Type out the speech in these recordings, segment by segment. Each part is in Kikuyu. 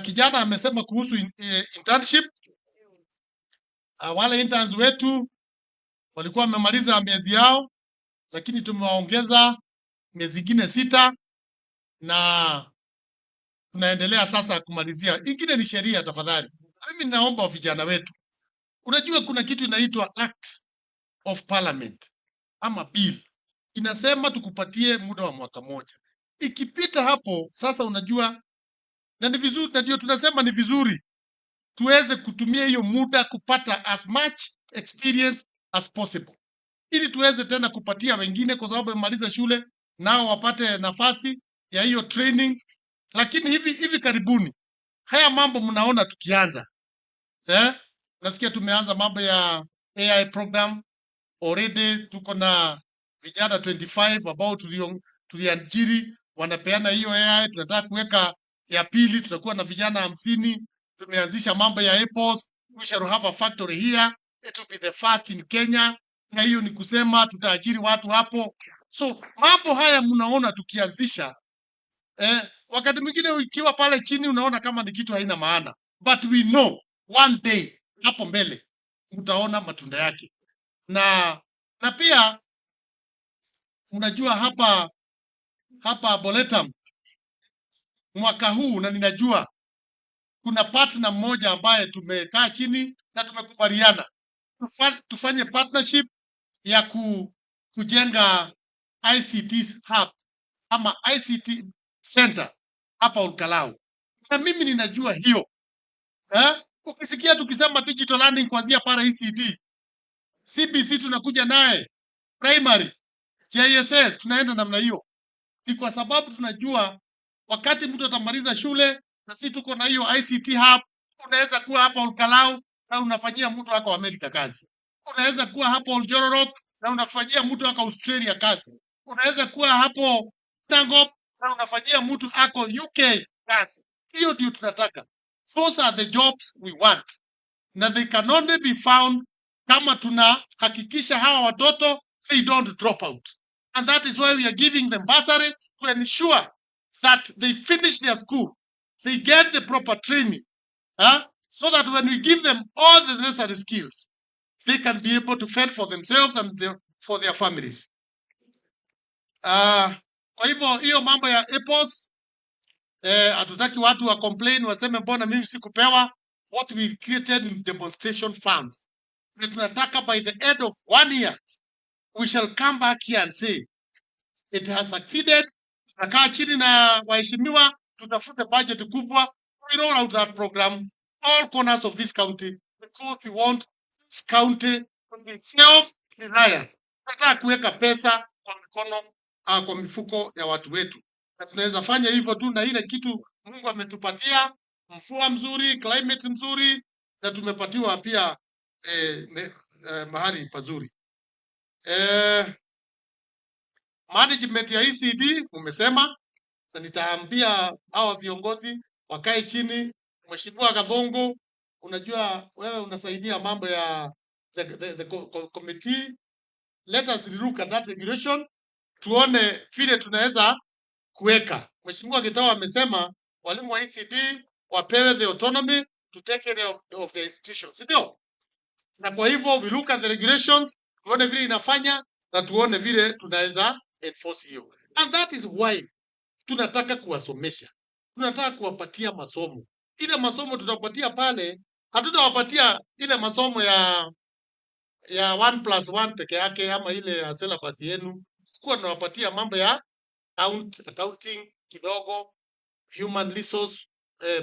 Kijana amesema kuhusu internship. Wale interns wetu walikuwa wamemaliza miezi yao, lakini tumewaongeza miezi ingine 6 na tunaendelea sasa kumalizia. Ingine ni sheria, tafadhali. Mimi ninaomba vijana wetu, unajua kuna kitu inaitwa Act of Parliament ama bill inasema tukupatie muda wa mwaka moja. Ikipita hapo sasa, unajua, na ni vizuri, na ndio tunasema ni vizuri tuweze kutumia hiyo muda kupata as much experience as possible, ili tuweze tena kupatia wengine, kwa sababu wamemaliza shule nao wapate nafasi ya hiyo training. Lakini hivi hivi karibuni haya mambo mnaona tukianza, eh? Nasikia tumeanza mambo ya AI program already, tuko na vijana 25 ambao tuliajiri wanapeana hiyo AI. Tunataka kuweka ya pili, tutakuwa na vijana 50. Tumeanzisha mambo ya apples, we shall have a factory here, it will be the first in Kenya, na hiyo ni kusema tutaajiri watu hapo. So mambo haya mnaona tukianzisha, wakati mwingine ukiwa pale chini unaona kama ni kitu haina maana, but we know one day hapo mbele mtaona matunda yake. Na pia mnajua hapa Arboretum mwaka huu, na ninajua kuna partner mmoja ambaye tumekaa chini na tumekubaliana tufanye partnership ya kujenga ICT hub ama ICT center hapa Olkalou, na mimi ninajua hiyo, eh? Ukisikia tukisema digital learning kuanzia para ECD, CBC tunakuja naye primary, JSS tunaenda namna hiyo, ni kwa sababu tunajua wakati mtu atamaliza shule na sisi tuko na hiyo ICT hub, unaweza kuwa hapa Olkalou na unafanyia mtu wako Amerika kazi. Unaweza kuwa hapo Oljororok na unafanyia mtu wako Australia kazi. Unaweza kuwa hapo Tangop na unafanyia mtu ako UK kazi. Hiyo ndio tunataka. Those are the jobs we want. Na they can only be found kama tunahakikisha hawa watoto they don't drop out. And that is why we are giving them bursary to ensure that they finish their school, they get the proper training, huh? So that when we give them all the necessary skills, they can be able to fend for themselves and for their families. Kwa hivyo hiyo mambo ya apples, hatutaki watu wa complain waseme mbona mimi sikupewa. What we created in demonstration farms. Na tunataka by the end of one year we shall come back here and say it has succeeded. Tutakaa chini na waheshimiwa, tutafute budget kubwa, we roll out that program all corners of this county because we want this county to be self-reliant. Tunataka kuweka pesa kwa mikono, kwa mifuko ya watu wetu, na tunaweza fanya hivyo tu na ile kitu Mungu ametupatia, mvua mzuri, climate mzuri, na tumepatiwa pia mahali pazuri. Management ya ECD umesema, na nitaambia hawa viongozi wakae chini. Mheshimiwa Gathongo, unajua wewe unasaidia mambo ya the committee. Let us look at that regulation, tuone vile tunaweza kuweka. Mheshimiwa Gitao amesema walimu wa ECD wapewe the autonomy to take care of the institution, si ndio? Na kwa hivyo we look at the regulations, tuone vile inafanya na tuone vile tunaweza enforce hiyo. And that is why tunataka kuwasomesha, tunataka kuwapatia masomo. Ile masomo tutapatia pale, hatutawapatia ile masomo ya 1 plus 1 peke yake ama ile ya syllabus yenu. Kuwa tunawapatia mambo ya accounting kidogo, human resource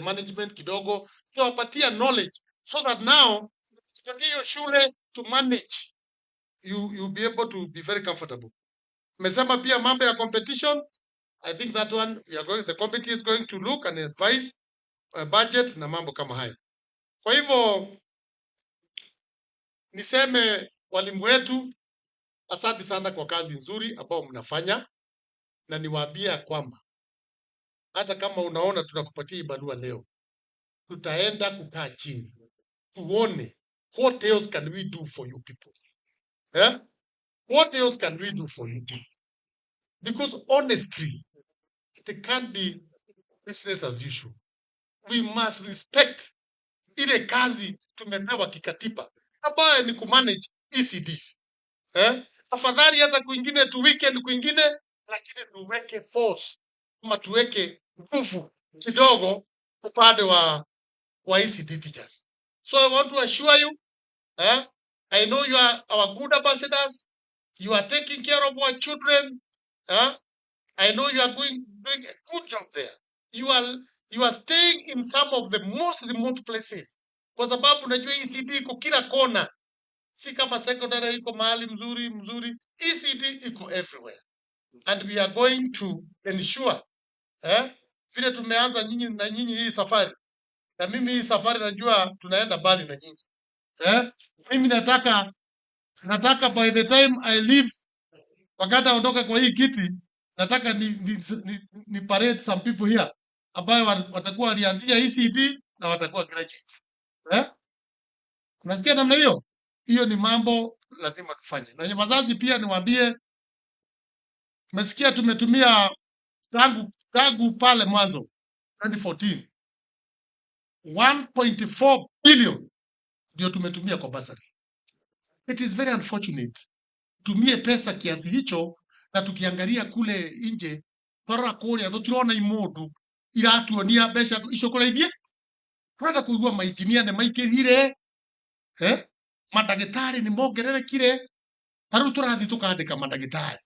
management kidogo, tutawapatia knowledge so that now tukiingia hiyo shule to manage you be able to be very comfortable. Mesema pia mambo ya competition. I think that one we are going, the committee is going to look and advise budget na mambo kama hayo. Kwa hivyo niseme walimu wetu, asante sana kwa kazi nzuri ambao mnafanya, na niwaambie ya kwamba hata kama unaona tunakupatia hii barua leo, tutaenda kukaa chini tuone what else can we do for you people, eh? What else can we do for you people? Because honestly it can't be business as usual. We must respect ile kazi tumepewa kikatiba ambayo ni kumanage ECDs. Eh? Afadhali hata kwingine tu weekend kwingine, lakini tuweke force ama tuweke nguvu kidogo upande wa ECD teachers. So I want to assure you, eh, I know you are our good ambassadors. You are taking care of our children. Eh? I know you are doing a good job there. You are staying in some of the most remote places, kwa sababu unajua ECD iko kila kona, si kama secondary iko mahali mzuri mzuri. ECD iko everywhere and we are going to ensure, eh, vile tumeanza nyinyi na nyinyi hii safari, na mimi hii safari najua tunaenda mbali na nyinyi, eh. Mimi nataka by the time I leave, wakati aondoka kwa hii kiti, nataka ni parade some people here ambayo watakuwa walianzia ECD na watakuwa graduates, eh? Unasikia namna hiyo? Hiyo ni mambo lazima tufanye. Na wazazi pia niwaambie, tumesikia tumetumia tangu pale mwanzo 2014 1.4 billion ndio tumetumia kwa bursary. It is very unfortunate tumie pesa kiasi hicho, na tukiangalia kule nje twarora kuria tutirona imundu iratuonia mbeca icio kũraithie. Turenda kuigua mainjinia nĩ maingĩrire, eh? Mandagĩtarĩ nĩ mongererekire. Ta rĩu tũrathiĩ tũkandĩka mandagĩtarĩ,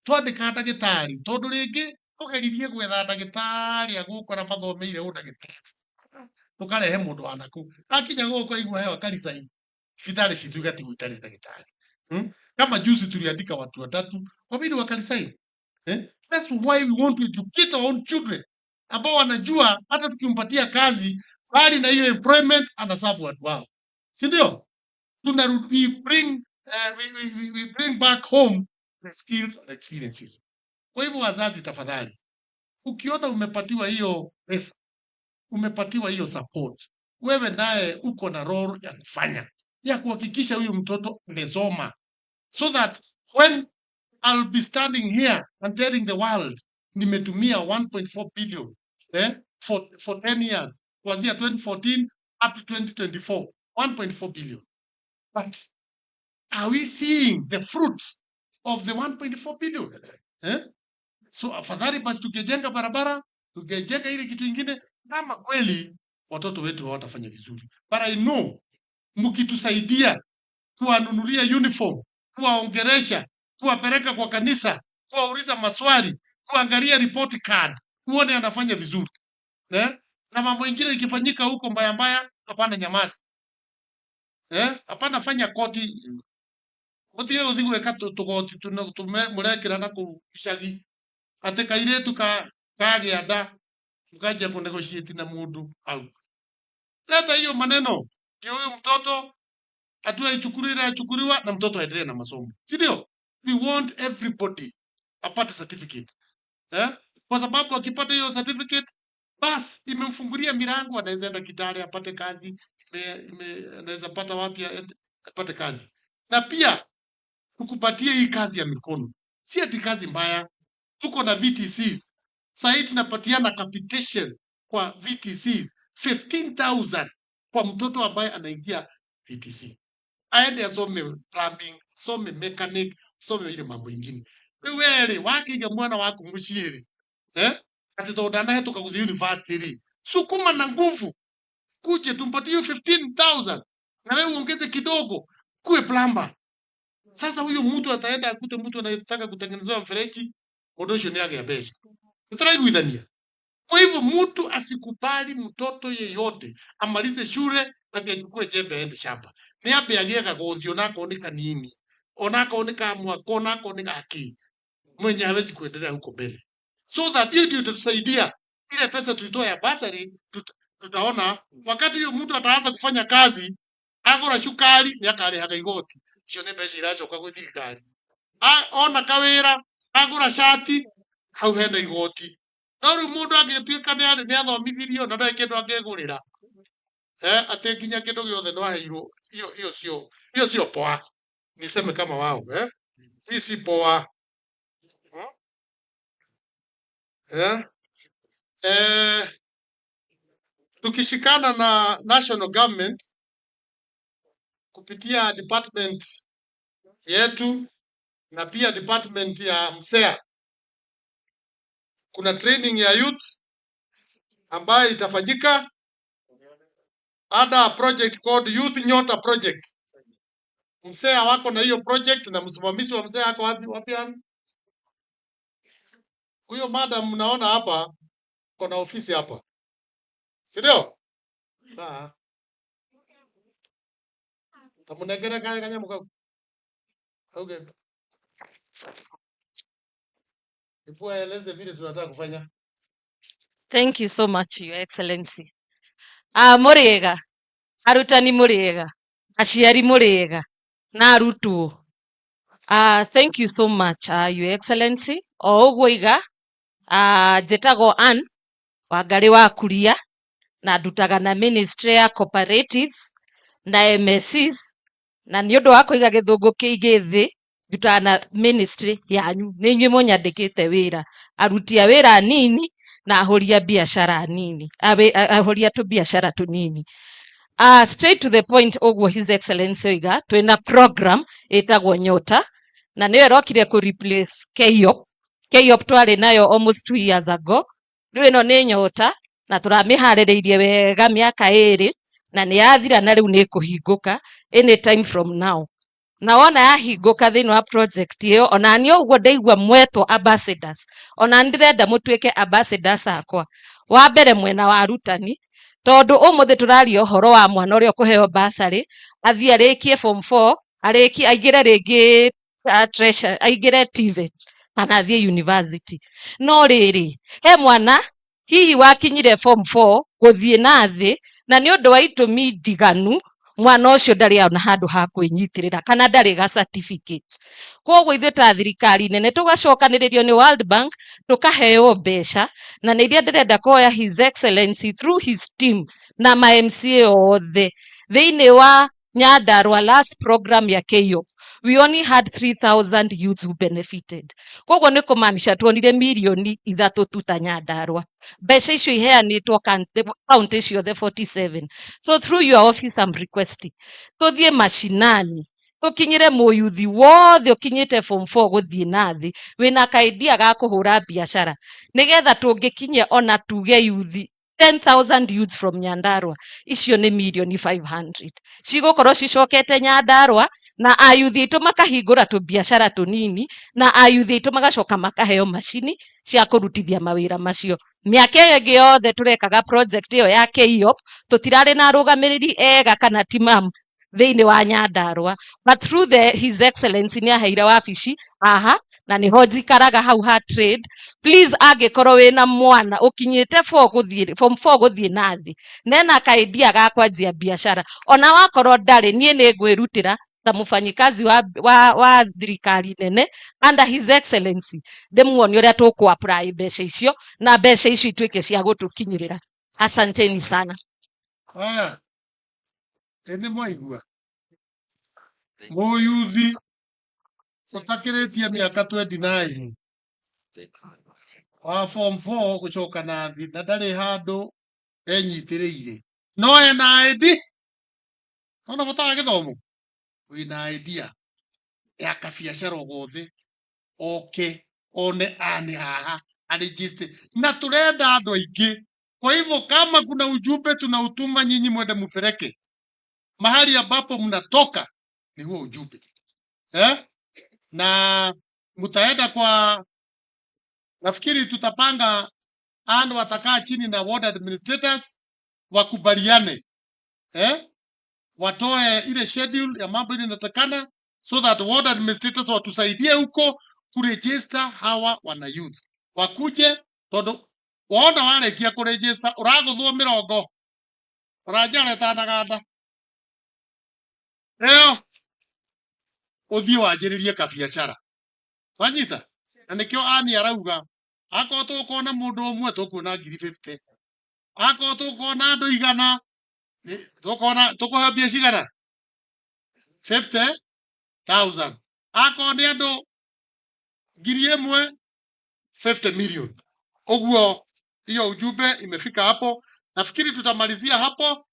twandĩka ndagĩtarĩ tondũ rĩngĩ tũgeririe gwetha ndagĩtarĩ a gũkũ arĩa mathomeire ũndagĩtarĩ, tũkarehe mũndũ wa nakũu, akinya gũkũ aigua hewa akaricaini, thibitarĩ citũ igatigwo itarĩ ndagĩtarĩ, Kama juzi tuliandika watu watatu, wawili wakarisaini, eh? That's why we want to educate our own children ambao wanajua hata tukimpatia kazi bali na hiyo employment anaserve watu wao, si ndio? Tuna we bring, we bring back home the skills and experiences. Kwa hivyo wazazi, tafadhali, ukiona umepatiwa hiyo pesa, umepatiwa hiyo support, wewe naye uko na role ya kufanya ya kuhakikisha huyu mtoto amesoma, so that when I'll be standing here and telling the world nimetumia 1.4 billion, eh, for 10 years kuanzia 2014 up to 2024, 1.4 billion, but are we seeing the fruits of the 1.4 billion, eh? So afadhali basi tukijenga barabara, tukijenga ile kitu ingine, kama kweli watoto wetu hawatafanya vizuri. But I know mkitusaidia kuwanunulia uniform, kuwaongeresha, kuwapeleka kwa kanisa, kuwauliza maswali, kuangalia report card, uone anafanya vizuri, eh? Na mambo ingine ikifanyika huko mbaya mbaya, hapana nyamaza, eh? Hapana fanya koti mutige guthi gwika tugoti murekira na kuu icagi ati kairitu ka kagĩa nda mukanjia kunegotiate na mundu hau. Leta hiyo maneno ndio huyu mtoto hatua ichukuliwe ile achukuliwa na mtoto aendelee na masomo, si ndio? We want everybody apate certificate, eh? Kwa sababu akipata hiyo certificate bas imemfungulia milango, anaweza enda Kitale apate kazi, anaweza pata wapi apate kazi, na pia tukupatie hii kazi ya mikono, si ati kazi mbaya. Tuko na VTCs sasa hii tunapatiana capitation kwa VTCs 15,000 kwa mtoto ambaye anaingia VTC aende asome plumbing, asome mechanic, asome ile mambo ingine. Rĩu we rĩ wakĩiga mwana waku mũciĩ rĩ, eh? Ati tondũ ndanahĩtũka gũthiĩ university rĩ, sukuma na nguvu kuje tumpatie hiyo 15,000 na wewe uongeze kidogo kuwe plumber. Sasa huyu mtu ataenda akute mtu anayetaka kutengenezewa mfereji, mũndũ ũcio nĩ agĩa mbeca. Tũtaraiguithania? Kwa hivyo mtu asikubali mtoto yeyote amalize shule na achukue jembe aende shamba. Nĩ ambe agĩe gagothi onakorwo nĩ kanini, onakorwo nĩ ka mwaka, onakorwo nĩ gakĩ, mwenye hawezi kuendelea huko mbele. So that hiyo ndio itatusaidia. Ile pesa tulitoa ya basari tutaona wakati huyo mtu ataanza kufanya kazi, agũra cukari nĩ akarĩhaga igoti, icio nĩ mbeca iracoka gwĩ thirikari. Ona kawĩra agũra cati hau hena igoti. No rĩu mũndũ angĩtuĩka nĩ athomithirio na ndarĩ kĩndũ angĩgũrĩra, eh, atĩ nginya kĩndũ gĩothe no aheirwo, hiyo sio poa. Niseme kama wao, eh? Hii si poa. Eh? Eh, Tukishikana na national government kupitia department yetu na pia department ya MSEA, kuna training ya youth ambayo itafanyika under a project called Youth Nyota Project. MSEA wako na hiyo project na msimamizi wa MSEA ako wapi? Wapi Ann? Huyo madam mnaona hapa, kuna ofisi hapa, si ndio? Sawa. Tamunengere kaya kanyamu kau. Okay. Hebu aeleze vile tunataka kufanya. Thank you so much, Your Excellency. Mũrĩega, arutani mũrĩega, aciari mũrĩega, na arutwo. Thank you so much, Your Excellency. O ũguo iga, njĩtagwo Ann Wangari wa Kuria na ndutaga na Ministry ya Cooperatives na MSCs, na nĩ ũndũ wa kũiga gĩthũngũ kĩingĩ thĩ, ndutaga na ministry yanyu, nĩ inyuĩ mũnyandĩkĩte wĩra, aruti a wĩra anini na ahũri a biacara anini, ahũri a tũbiacara tũnini. Straight to the point, ũguo His Excellency oiga, twĩna program ĩtagwo Nyota na nĩyo ĩrokire kũ replace KEYOP. KEYOP twarĩ nayo almost 2 years ago. Rĩu ĩno nĩ Nyota na tũramĩharĩrĩirie wega mĩaka 2 na nĩ yathira, na rĩu nĩ ĩkũhingũka anytime from now. Na wona yahingũka, thĩinĩ wa project ĩyo, ona niĩ ũguo ndaigua mwetwo ambassadors, ona ndĩrenda mũtuĩke ambassadors akwa. Wa mbere, mwena wa arutani, tondũ ũmũthĩ tũraria ũhoro wa mwana ũrĩa ũkũheo bursary athiĩ arĩkie form 4, arĩkie, aingĩre rĩngĩ treasure, aingĩre TVET kana athiĩ university. No rĩrĩ, he mwana hihi wakinyire form 4 gũthiĩ na thĩ, na nĩ ũndũ wa itũmi ndiganu mwana ũcio ndarĩ ona handũ ha kwĩnyitĩrĩra kana ndarĩ ga certificate. Koguo ithuĩ ta thirikari nene tũgacokanĩrĩrio nĩ World Bank, tũkaheo mbeca, na nĩ iria ndĩrenda kuoya His Excellency through his team na ma MCA othe thĩinĩ wa Nyandarua. Last program ya KEYOP, we only had 3000 youths who benefited. Koguo nĩ kũmaanisha tuonire mirioni 3 tu ta Nyandarua. Mbeca icio iheanĩtwo county ciothe 47. So through your office I'm requesting tũthiĩ mashinani, tũkinyĩre mũyuthi wothe ũkinyĩte form 4 gũthiĩ na thĩ wĩna kaidia ga kũhũra biacara, nĩgetha tũngĩkinyia ona tuge yuthi 10,000 youths from Nyandarua, icio nĩ mirioni 500 cigũkorwo cicokete Nyandarua, na ayuthi aitũ makahingũra tũbiacara tũnini, na ayuthi aitũ magacoka makaheo macini cia kũrutithia mawĩra macio. Mĩaka ĩyo ĩngĩ yothe tũrekaga project ĩyo ya KEYOP, tũtirarĩ na arũgamĩrĩri ega kana timam thĩinĩ wa Nyandarua, but through the His Excellency nĩ aheire wabici haha na nĩho njikaraga hau ha trade. Please, angĩkorwo wĩna mwana ũkinyĩte four gũthiĩ form 4 gũthiĩ na thĩ nena kaidia ga kwanjia biacara, ona wakorwo ndarĩ, niĩ nĩ ngwĩrutĩra ta mũfanyikazi wa thirikari nene under His Excellency, ndĩmuonie ũrĩa tũkũ apply mbeca icio na mbeca icio ituĩke cia gũtũkinyĩrĩra. Asanteni sana. Haya, ĩ nĩ mwaigua mũyuthi ũtakĩrĩtie mĩaka 29 wa form 4 gũcoka na thĩ na ndarĩ handũ enyitĩrĩire, no ena ID, ona bata wa gĩthomo, wĩna idea ya kabiacara o gothe, oke one ane haha aregister, na turenda andũ aingĩ. Kwa hivyo kama kuna ujumbe tunautuma nyinyi mwende mupeleke mahali ambapo mnatoka, ni huo ujumbe, eh? Na mtaenda kwa, nafikiri tutapanga ando watakaa chini na ward administrators wakubaliane, eh? Watoe ile schedule ya mambo ile inatakana so that ward administrators watusaidie huko kuregister hawa wana youth wakuje, tondu wona warĩkia kũregister ũragũthwo mĩrongo ũranjara ĩtanaganda ĩyo, ũthiĩ wanjĩrĩrie kabiacara, wanyita. Na nĩkĩo ani arauga akorwo tũkuona mũndũ ũmwe tũkuona ngiri 50, akorwo tũkuona andũ 100 tũkuona tũkũheo mbia cigana? 50,000. Akorwo nĩ andũ 1,000, 50 million. Ũguo hiyo ujumbe imefika hapo. Nafikiri tutamalizia hapo.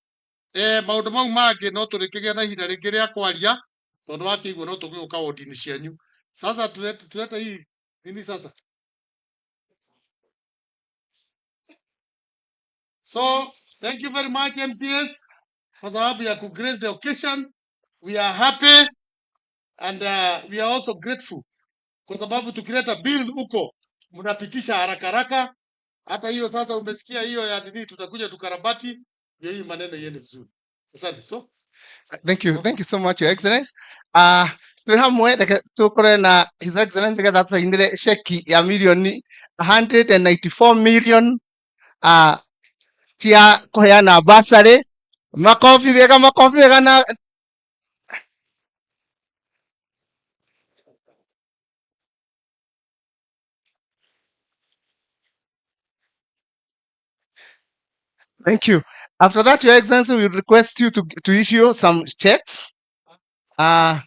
Maundu mau mangĩ no tũrĩkĩgĩa na ihinda rĩngĩ rĩa kwaria tondũ wakĩigua no tũgĩũka wodi-inĩ cianyu. Sasa tulete hii nini sasa. So thank you very much MCS kwa sababu ya kugrace the occasion. We are happy and we are also grateful kwa sababu tukileta bill huko mnapitisha haraka haraka. Hata hiyo sasa umesikia hiyo ya nini, tutakuja tukarabati ndio hii maneno iende vizuri. Asante. So Thank you. Thank you so much, Your Excellency. Turi hamwe reke tukore na His Excellency getha tũcainĩre ceki ya milioni 194 million cia kũheana bursary. Makofi wega, makofi wega na Thank you. After that, Your Excellency, we request you to issue some checks. Haya.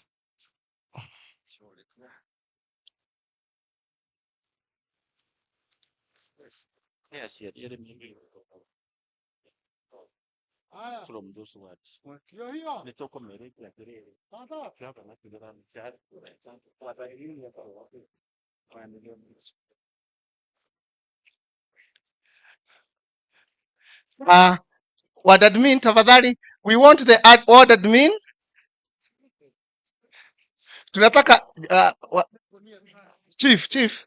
Hiyo hiyo. Sasa. Ward admin, tafadhali, we want the ward admin. Tunataka chief, chief,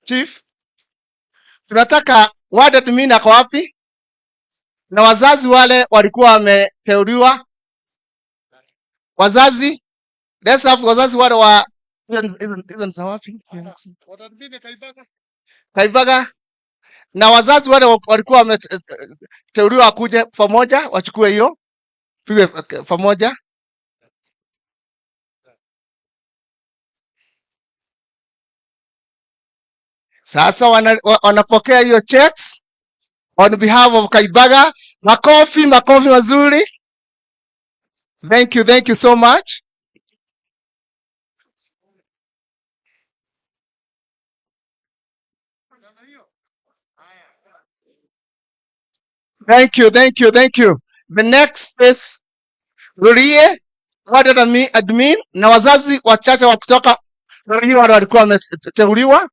chief. Tunataka ward admin ako wapi? Na wazazi wale walikuwa wameteuliwa. Wazazi, let's have wazazi wale wa hizo ni za wapi? Ward admin Kaibaga. Kaibaga. Na wazazi wale walikuwa wameteuliwa wakuje pamoja wachukue hiyo pigwe pamoja. Sasa wanapokea hiyo checks on behalf of Kaibaga. Makofi, makofi mazuri. Thank you, thank you so much. Thank you, thank you, thank you. The next is Rurie, ward admin na wazazi wachache wa kutoka Rurie wale walikuwa wameteuliwa.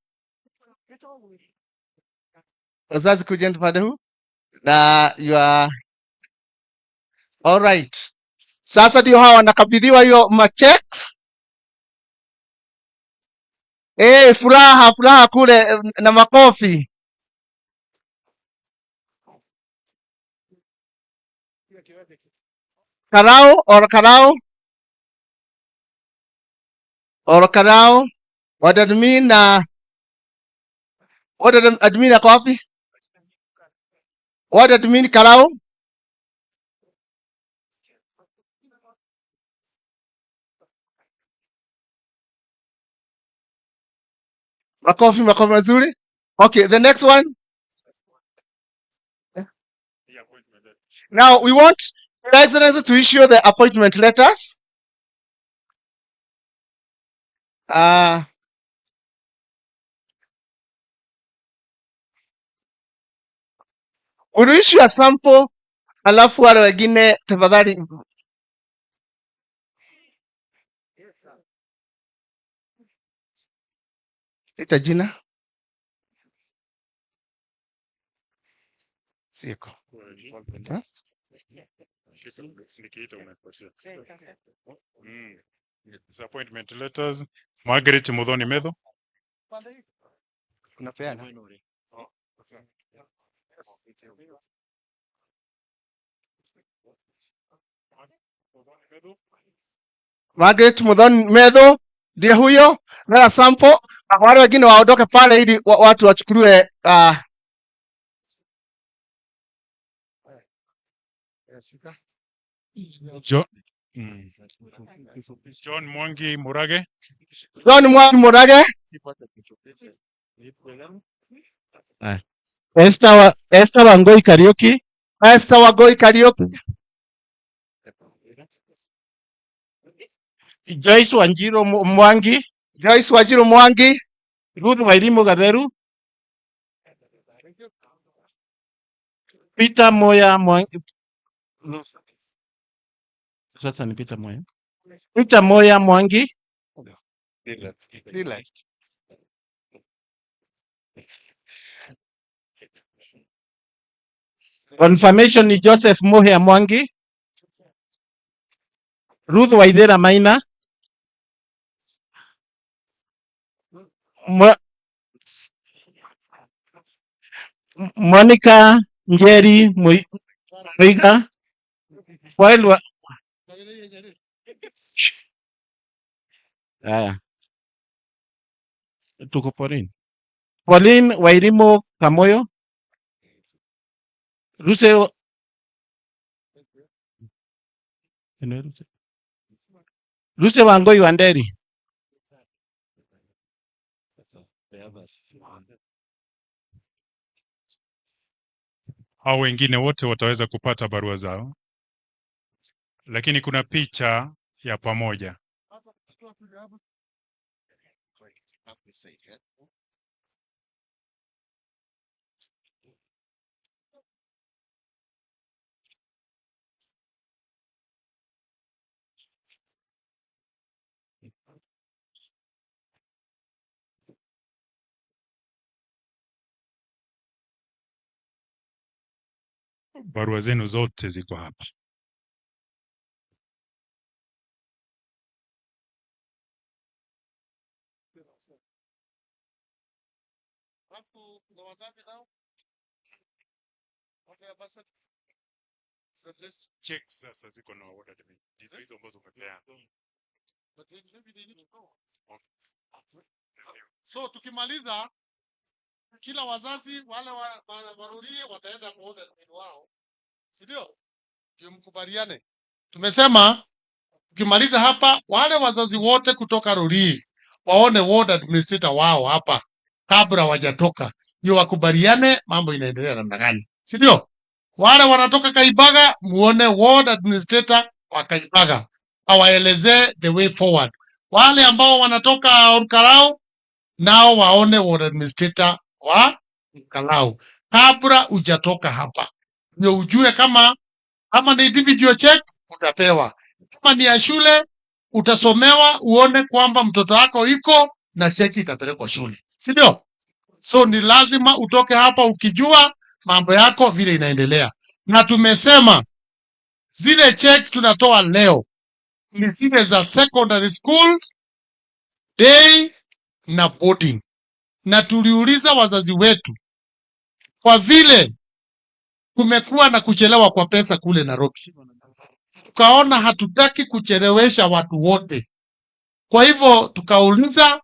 Wazazi kujeni upande huu na you are all right. Sasa ndio hawa wanakabidhiwa hiyo machecks. Furaha, furaha kule na makofi. Karao or Karao or Karao. Ward admin na ward admin ako wapi? Ward admin Karao. Makofi, makofi mazuri. Okay, the next one. Now we want Your Excellency to issue the appointment letters. We'll issue a sample, alafu wale wengine tafadhali. Ita jina. Siko. Huh? Disappointment letters. Margaret Muthoni Metho. Unapeana? Margaret Muthoni Metho ndiye huyo. Na sample, wale wengine waondoke pale ili watu wachukuliwe. John Mwangi Murage. John Mwangi Murage. Esther Wangoi Kariuki. Esther Wangoi Kariuki. Joyce Wanjiru Mwangi. Joyce Wanjiru Mwangi. Ruth Wairimu Gatheru. Peter Moya Mwangi. Sasa ni Peter Moya. Peter Moya Mwangi. Relax. Confirmation ni Joseph Muhia Mwangi. Ruth Waithera Maina. Monica Njeri Muiga. Wailwa. Haya. Tuko Pauline. Pauline Wairimu Kamoyo. Ruse. Ruse. Ruse Wangoi Wanderi. Hao wengine wote wataweza kupata barua zao, lakini kuna picha ya pamoja. Barua zenu zote ziko hapa. Checks sasa ziko na order ndizo hizo ambazo umepeana. So tukimaliza, kila wazazi wale warudie wataenda kuona admin wao, si ndio? Ndio mkubaliane. Tumesema tukimaliza hapa, wale wazazi wote kutoka Rurii waone ward administrator wao hapa kabla wajatoka, ndio wakubaliane mambo inaendelea namna gani, si ndio? Wale wanatoka Kaibaga muone ward administrator wa Kaibaga awaelezee the way forward. Wale ambao wanatoka Olkalou nao waone ward administrator wa Olkalou kabla hujatoka hapa, ndio ujue kama ni individual check utapewa, kama ni ya shule utasomewa, uone kwamba mtoto wako iko na cheki itapelekwa shule, si ndio? So ni lazima utoke hapa ukijua mambo yako vile inaendelea. Na tumesema zile check tunatoa leo ni zile za secondary school, day na boarding, na tuliuliza wazazi wetu, kwa vile kumekuwa na kuchelewa kwa pesa kule Nairobi, tukaona hatutaki kuchelewesha watu wote. Kwa hivyo tukauliza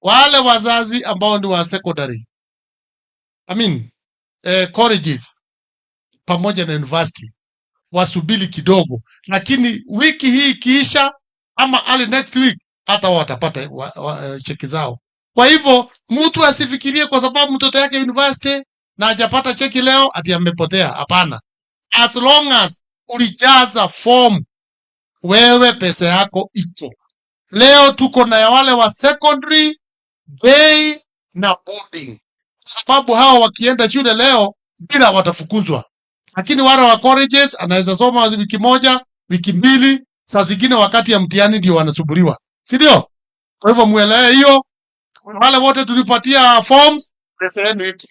wale wazazi ambao ni wa secondary, I mean, colleges pamoja na university wasubiri kidogo, lakini wiki hii ikiisha ama early next week hata wao watapata cheki zao. Kwa hivyo mtu asifikirie kwa sababu mtoto yake university na hajapata cheki leo ati amepotea. Hapana, as long as ulijaza form, wewe pesa yako iko. Leo tuko na wale wa secondary, day na boarding, kwa sababu hao wakienda shule leo bila watafukuzwa, lakini wale wa colleges anaweza soma wiki moja, wiki mbili, saa zingine wakati ya mtihani ndio wanasumbuliwa, si ndio? Kwa hivyo muelewe hiyo. Wale wote tulipatia forms, pesa yenu iko,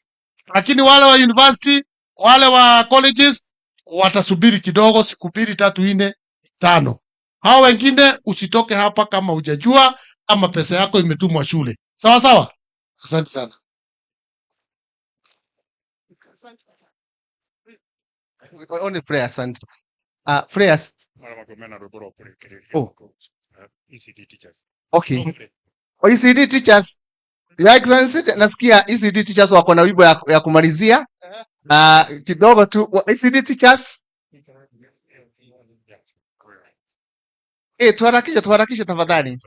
lakini wale wa university, wale wa colleges watasubiri kidogo, siku 2, 3, 4, 5. Hao wengine usitoke hapa kama hujajua ama pesa yako imetumwa shule. Sawa sawa? Asante sana. Only prayers and prayers. Oh. ECD teachers. Okay. Oh, ECD teachers. Your Excellency, nasikia ECD teachers wako na wimbo ya kumalizia. Na kidogo tu, ECD teachers. Tuharakishe, tuharakishe tafadhali.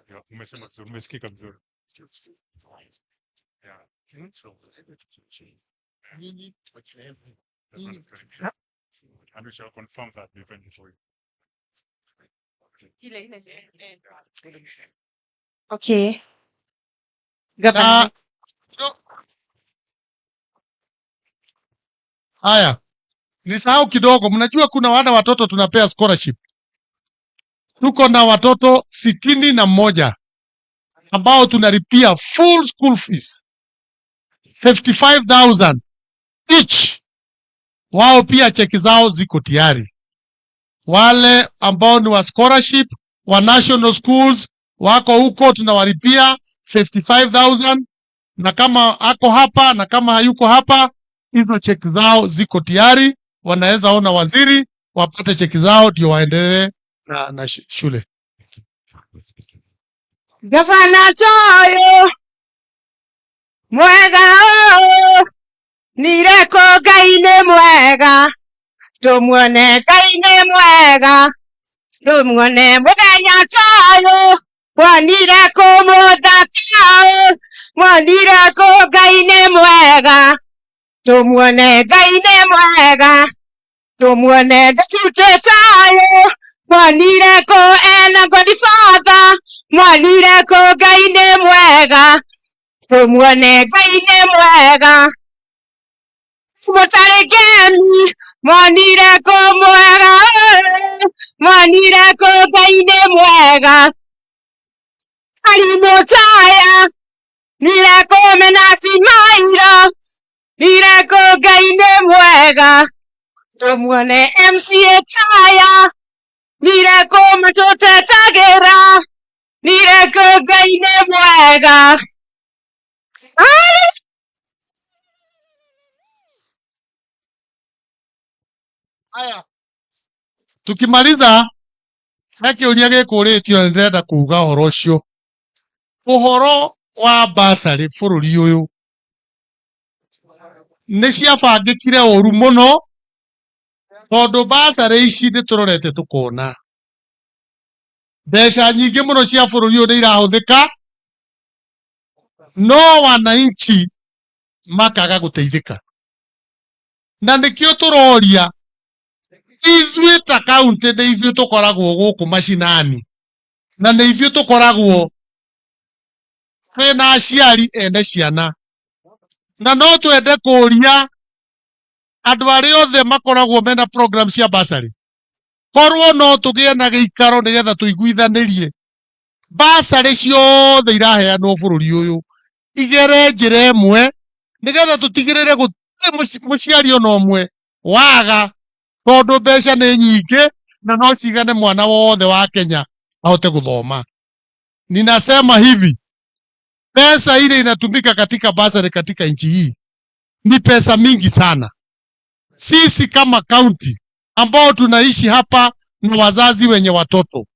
Yeah, umesema vizuri, umesikika vizuri. Yeah. That's what it's going to be. And we shall confirm that before you. Okay. Governor. Na haya, nisahau kidogo, mnajua kuna wale watoto tunapea scholarship. Tuko na watoto 61 ambao tunalipia full school fees 55,000 each. Wao pia cheki zao ziko tayari. Wale ambao ni wa scholarship wa national schools wako huko, tunawalipia 55,000 na kama ako hapa na kama hayuko hapa, hizo cheki zao ziko tayari, wanaweza ona waziri wapate cheki zao ndio waendelee na shule. Gavana toyo mwega ũyũ nireko Ngai nĩ mwega, tũmuone Ngai nĩ mwega, tũmuone mũthenya toyũ mwonire kũ mũthaka ũyũ, mwonire kũ Ngai nĩ mwega, tũmuone Ngai nĩ mwega, tũmuone deputy tayo mwonire kũ ena godfather, mwonire kũ Ngai nĩ mwega, tũmuone Ngai nĩ mwega, mũtarĩ ngemi mwonire kũ mwega ũyũ, mwonire kũ Ngai nĩ mwega, arimũ taya nire kũ mena cimaira, nire kũ Ngai nĩ mwega, tũmuone MCA taya nire kũ matũtetagĩra, nire kũ Ngai nĩ mwega. Haya, tukimaliza he kĩũria gĩkũrĩtio na nĩndĩrenda kuga ũhoro ũcio. Ũhoro wa basarĩ bũrũri ũyũ nĩ ciabangĩkire ũru mũno tondũ basarĩ ici nĩ tũrorete tũkona mbeca nyingĩ mũno cia bũrũri ũyũ nĩ irahũthĩka no wananchi makaga gũteithĩka, na nĩkĩo tũroria ithuĩ ta kaunti nĩ ithuĩ tũkoragwo gũkũ macinani na nĩ ithuĩ tũkoragwo twĩna aciari ene ciana, na no twende kũria andũ arĩa othe makoragwo mena program cia basarĩ korwo no tũgĩe na gĩikaro nĩgetha tũiguithanĩrie basarĩ ciothe iraheanwo bũrũri ũyũ igere njĩra ĩmwe nĩgetha tũtigĩrĩre gũtirĩ mũciari ona ũmwe waga tondũ mbeca nĩ nyingĩ na no cigane mwana wothe wa Kenya ahote gũthoma. Ninasema hivi, pesa ile inatumika katika basari katika nchi hii ni pesa mingi sana. Sisi kama kaunti ambao tunaishi hapa na wazazi wenye watoto,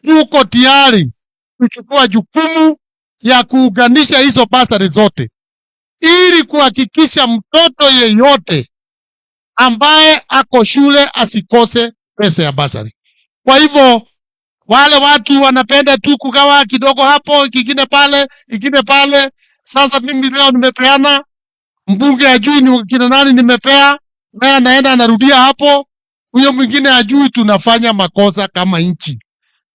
tuko tayari kuchukua jukumu ya kuunganisha hizo basari zote ili kuhakikisha mtoto yeyote ambaye ako shule asikose pesa ya basari. Kwa hivyo wale watu wanapenda tu kugawa kidogo hapo, kingine pale, ingine pale. Sasa mimi leo nimepeana, mbunge ajui ni kina nani nimepea, naye anaenda anarudia hapo, huyo mwingine ajui. Tunafanya makosa kama nchi,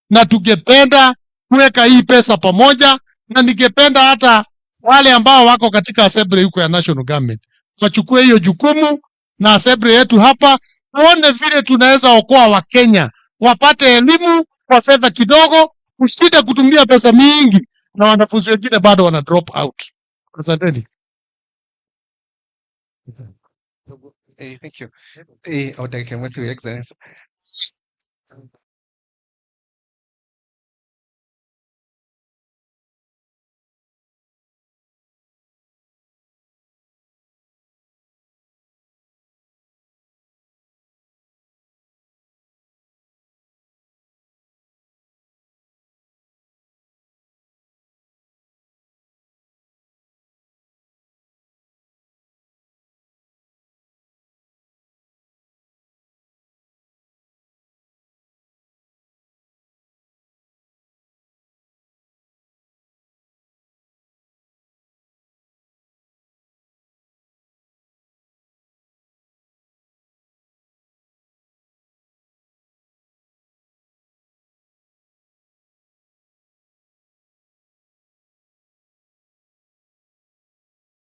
na tungependa kuweka hii pesa pamoja, na ningependa hata wale ambao wako katika assembly huko ya national government wachukue hiyo jukumu na assembly yetu hapa, tuone vile tunaweza okoa Wakenya wapate elimu kwa fedha kidogo, kushinda kutumia pesa mingi na wanafunzi wengine bado wana drop out. Asanteni. Thank you. O ndagĩka ĩmwe tu, Your Excellency.